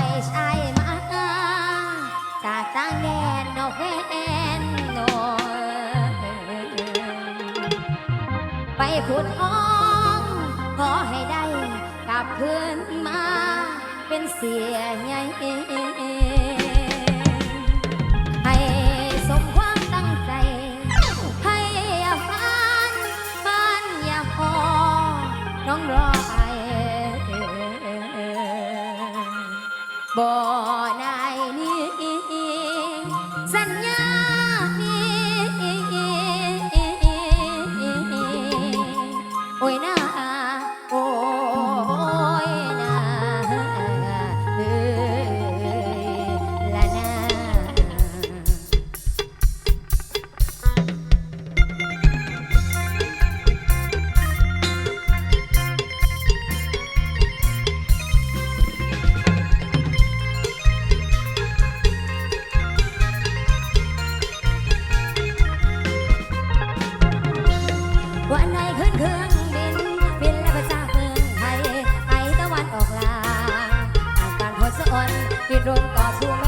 ອ້າຍມາຈາກຕ່າງແດນເນາະແຟນເນາະ ໄປຂຸດທອງ ຂໍໃຫ້ໄດ້ກັບຄືນມາເປັນເສຍໃຫຍ່ ໃຫ້ສົມຄວາມຕັ້ງໃຈ ໃຫ້ຢ່າຟັນ ຟັນຢ່າພໍ ນ້ອງລໍອ້າຍ ບໍ່ໄດ້ໜີ ສັນຍາມີ ໂອ້ຍນາ ໂອ້ຍນາ ເອີຍລະນາ. ວັນໃດຂຶ້ນເຄື່ອງບິນ ບິນແລ້ວໄປຈາກເມືອງໄທ ໄປຕາວັນອອກລ່າງ ຫາກບ້ານໂພນສະອອນ ບິນລົງຕໍ່ສູ່ເມື